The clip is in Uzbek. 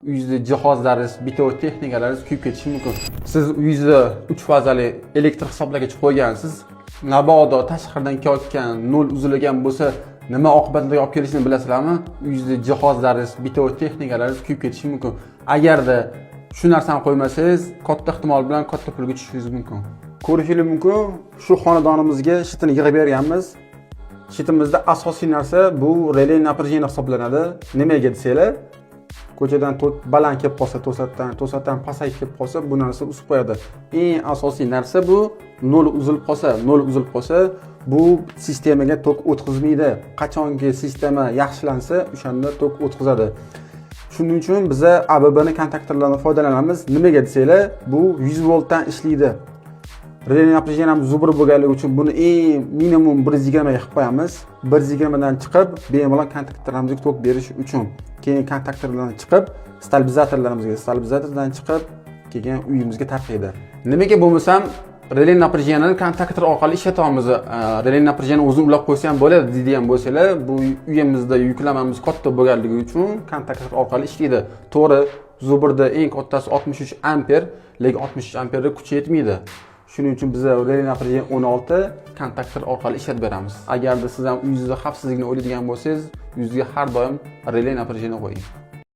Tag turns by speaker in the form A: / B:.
A: Uyingizda jihozlaringiz, бытовой texnikalaringiz kuyib ketishi mumkin. Siz uyingizda 3 fazali elektr hisoblagich qo'ygansiz. Mabodo tashqaridan kelayotgan nol uzilgan bo'lsa, nima oqibatlarga olib kelishini bilasizlarmi? Uyingizda jihozlaringiz, бытовой texnikalaringiz kuyib ketishi mumkin. Agarda shu narsani qo'ymasangiz, katta ehtimol bilan katta pulga tushishingiz mumkin. Ko'rishingiz mumkin, shu xonadonimizga щит ini yig'ib berganmiz. Щит imizda asosiy narsa bu реле напряжение hisoblanadi. Nimaga desanglar, ko'chadan tok baland kelib qolsa, to'satdan pasayib kelib qolsa, bu narsa uzib qo'yadi. Eng asosiy narsa bu nol uzilib qolsa, bu sistemaga tok o'tkazmaydi. Qachonki sistema yaxshilansa, o'shanda tok o'tkazadi. Shuning uchun biza ABBni kontaktorlardan foydalanamiz. Nimaga desanglar, bu 100 voltdan ishlaydi. Реле напряжение miz зубр bo'lganligi uchun buni eng minimum 120 ga qilib qo'yamiz. 120 dan chiqib, bemalol kontaktorlarimizga tok berish uchun. Keyin kontaktorlardan chiqib, stabilizatorlarimizga, stabilizatordan chiqib, keyin uyimizga tarqaydi. Nimaga bo'lmasam реле напряжение ni kontaktor orqali ishlatyapmiz. Реле напряжение o'zini ulab qo'ysa ham bo'ladi deydigan bo'lsanglar, bu uyimizda yuklamamiz katta bo'lganligi uchun kontaktor orqali ishlaydi. To'g'ri, зубр da eng kattasi 63 amper, lekin 63 amperga kuchi yetmaydi. Shuning uchun biz реле напряжение 16 kontaktor orqali ishlatib beramiz. Agarda siz ham uyingizda xavfsizlikni o'ylaydigan bo'lsangiz, uyingizga har doim реле напряжение qo'ying.